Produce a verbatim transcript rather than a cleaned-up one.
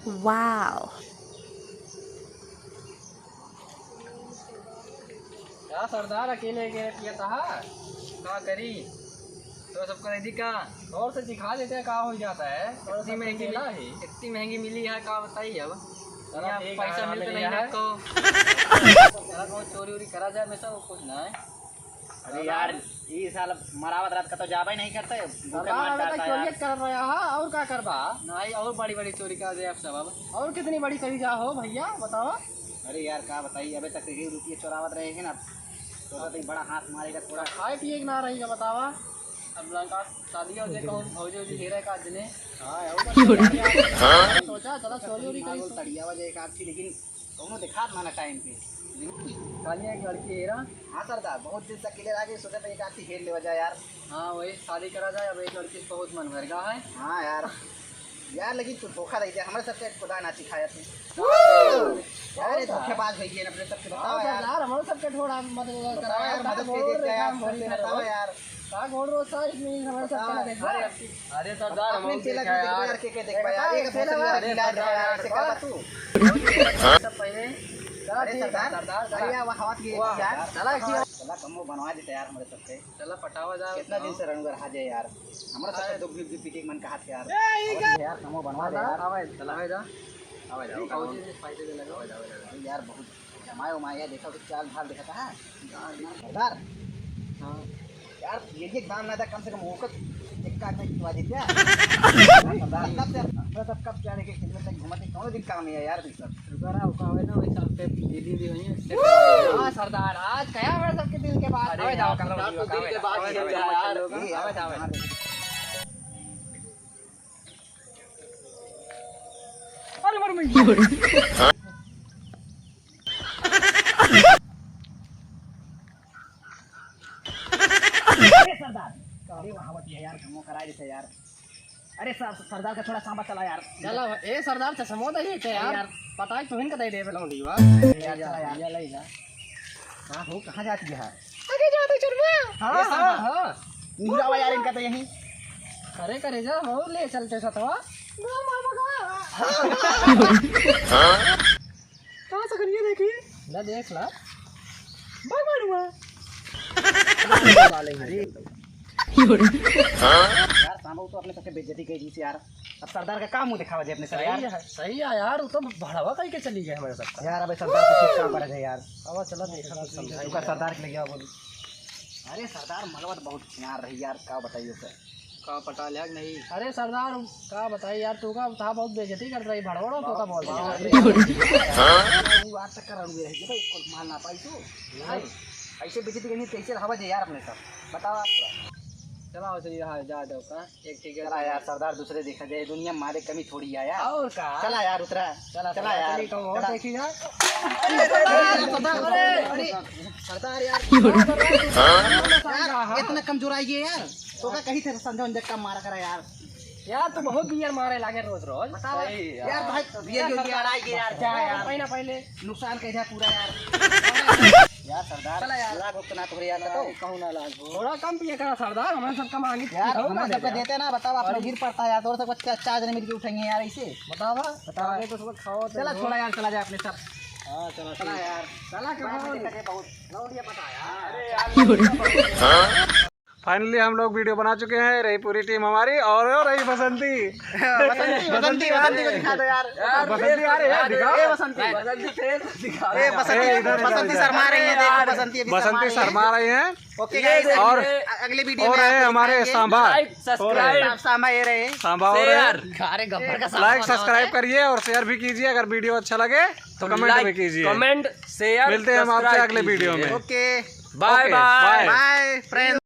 Wow। क्या सरदार, अकेले अकेले पियत हा? का करी? तो सबको दे दी का? और से दिखा देते हैं, का हो जाता है? और इतनी सब महंगी अकेला मिली, है। इतनी महंगी मिली है, का बताई अब? चला यहाँ ठीक है, पैसा मिलते नहीं ना तो। चला, बहुत चोरी वोरी करा जाए, हमेशा वो कुछ ना है। अरे यार, ई साल मरावत रात का तो जाबे नहीं करते, भूखे सरदार, मार अबे तक डालता है यार। चोरियत कर रहा है, और का करबा? नहीं, और बड़ी बड़ी चोरी कर दे अब सब अब। और कितनी बड़ी करी जा हो भैया, बताओ। अरे यार, का बताई, अबे तक यही रुपये चोरावत रहे हैं ना, तो, तो बड़ा हाथ मारेगा थोड़ा। खाए पिए के ना रही का बतावा। अब लंका शादी हो जे कहूँ भौजी वौजी घेरे का जने। हाँ, और क्यों रे? सोचा, चला चोरी वोरी करी। तड़िया वजह एक आध थी, लेकिन कौनो देखात ना, ना टाइम पे। काली एक लड़की हेरा। हाँ सरदार, बहुत दिन से अकेले रह गए, सोचा था एक आधी हेर लेवा जाए यार। हाँ, वही शादी करा जाए, अब एक लड़की से बहुत मन भर गया है। हाँ यार, यार लेकिन तू धोखा दे दिया, हमारे सबके खुदा ना सिखाया तू। यार ये धोखेबाज हो गए अपने सबके, बताओ यार। यार, हमारे सबके थोड़ा मदद बताओ यार, मदद कर दे यार, फोन पे बताओ यार। का गोड़ रोज साइड में हमारे सबके ना देखा। अरे सरदार, हम अपने चेला देखा को देखो यार। यार, के, के देखबा यार, एक एक बोतल यार, अरे गिलास सरदार यार, यार, से का तू? सब पहले अरे सरदार, सरदार, अरे यार, हवा की वाह, यार। चला, चला, कमो बनवा देते यार हमारे सबके। चला, पटावा जाओ, कितना दिन से रणुगर हाजे यार। हमारा सबके अरे। दुख भी, भी पीटे के मन कहा थे यार। ए, ई का? यार, कमो बनवा दे यार। आवे, चला, आवे जा। आवे जा, ई आवे जा। कौन चीज पैसे दे लगा? आवे जा, आवे जा। अरे यार, बहुत जमाए उमाए है, देखा तो चाल ढाल देखा था। सरदार। हाँ। यार, ये, ये दाम ना था, कम से कम ओकर एक काट में खिलवा देते यार। सरदार, कब से, हम सब कब जाने के खिदमत तक घूमते, कौन दिन काम है यार, तुम सब? रुका रहा, रुका हुआ है ना, वही साहब पे दीदी भी वही है। हाँ, सरदार, आज क्या हमारे सबके दिल के बात? अरे आवे जाओ, यार, कर लो, सरदार, तो दिल के बात आवे, आवे, आवे, यार। आवे, आवे, आवे। अरे, मर गई। अरे सरदार, अरे वहाँ होती है यार, कमो कराए देते यार। अरे सर, सरदार का थोड़ा सांबा चला यार। चला, ए सरदार, चश्मो दे देते यार। यार। पता है तुहिन का दे देबे लौंडी बा। यार, चला यार। ये ले जा। हाँ, हो, कहाँ जाती है? आगे जाते चुरवा। हाँ, ये सांबा। हाँ, हाँ। निहुरावा यार इनका तो यहीं। अरे करे जा, हो ले चलते सतवा। कहाँ से करिए देखी? ला देख ला। भगवान हुआ। अरे। यार, सांबा तो अपने सबके बेइज्जती कर दी यार। अब सरदार का काम मुंह दिखावा जाए अपने सब यार। सही है, सही है यार, वो तो भड़वा कहीं के चली गए हमारे सबका। यार, अबे सरदार तो चुपचाप बैठ है यार। अब चला देखा तो समझा। रुका, सरदार के ले गया बोली। अरे सरदार, मलवा तो बहुत छिनार रही यार, का बताइए सर। का पटा लिया कि नहीं? अरे सरदार, का बताई यार, तू का था बहुत बेइज्जती कर रही, भड़वड़ो तो का बोल रही है। वो आज तक कर रही है, भाई, कोई माल ना पाई तू। नहीं। ऐसे बेइज्जती करनी, कैसे रहा जे यार अपने सब? बताओ आप। चला, चलिए, हाँ, जा दो का, एक ठीक है। चला यार, सरदार दूसरे देखा जाए, दुनिया में मारे कमी थोड़ी है यार। और का? चला यार, उतरा। चला, चला चला, यार, चलिए, कहूँ और चला। देखी जा। अरे, सरदार, अरे, अरे, सरदार यार। हाँ? यार, इतना कमजोर आई है यार। तो का कही थे संजय वंजय का मारा करा यार। यार, तू बहुत बियर मारे लागे रोज रोज। बताओ। सही यार। यार भाई, बियर जो ये अड़ाई के यार, क्या है यार? पहले, पहले। नुकसान कह दिया पूरा यार। यार सरदार, चला यार। लाग हो तो ना तोहरे यार, बताओ। कहूँ ना लाग हो। थोड़ा कम पिए करा सरदार, हमारे सब कम आगे यार, पीते हो हमारे ना सबका देते। देते ना, बताओ, आप लोग अरे। गिर पड़ता है यार, तो सब क्या चार जने मिलके उठेंगे यार, ऐसे। बतावा। बतावा। अरे तो सब खाओ तो चला, हो। छोड़ा यार, चला जाए अपने सब। हाँ, चला, चला चला। यार। चला, बात कमाओ। करके बहुत लौंडिया पता है यार। अरे यार। Finally हम लोग video बना चुके हैं, रही पूरी team हमारी और, और रही बसंती। बसंती, बसंती, बसंती को दिखा दो यार। यार, बसंती आ रही है, यार, दिखाओ। ए, बसंती। बसंती face दिखाओ। ए, बसंती, ए, इधर, इधर, बसंती इधर। शर्मा रही है, देखो, यार, बसंती अभी शर्मा रही है। बसंती शर्मा रही है। OK, ये guys, देखिए, और, अगले video और में है आपको हमारे दिखाएंगे। सांभा। Like, और subscribe। सांभा ये रहे। सांभा और share। अरे गब्बर का सांभा like, subscribe करिए और share भी कीजिए। अगर video अच्छा लगे तो comment भी कीजिए। Comment, share, मिलते हैं हम आपसे अगले video में। OK। Bye, OK, bye। Bye। Bye, friend।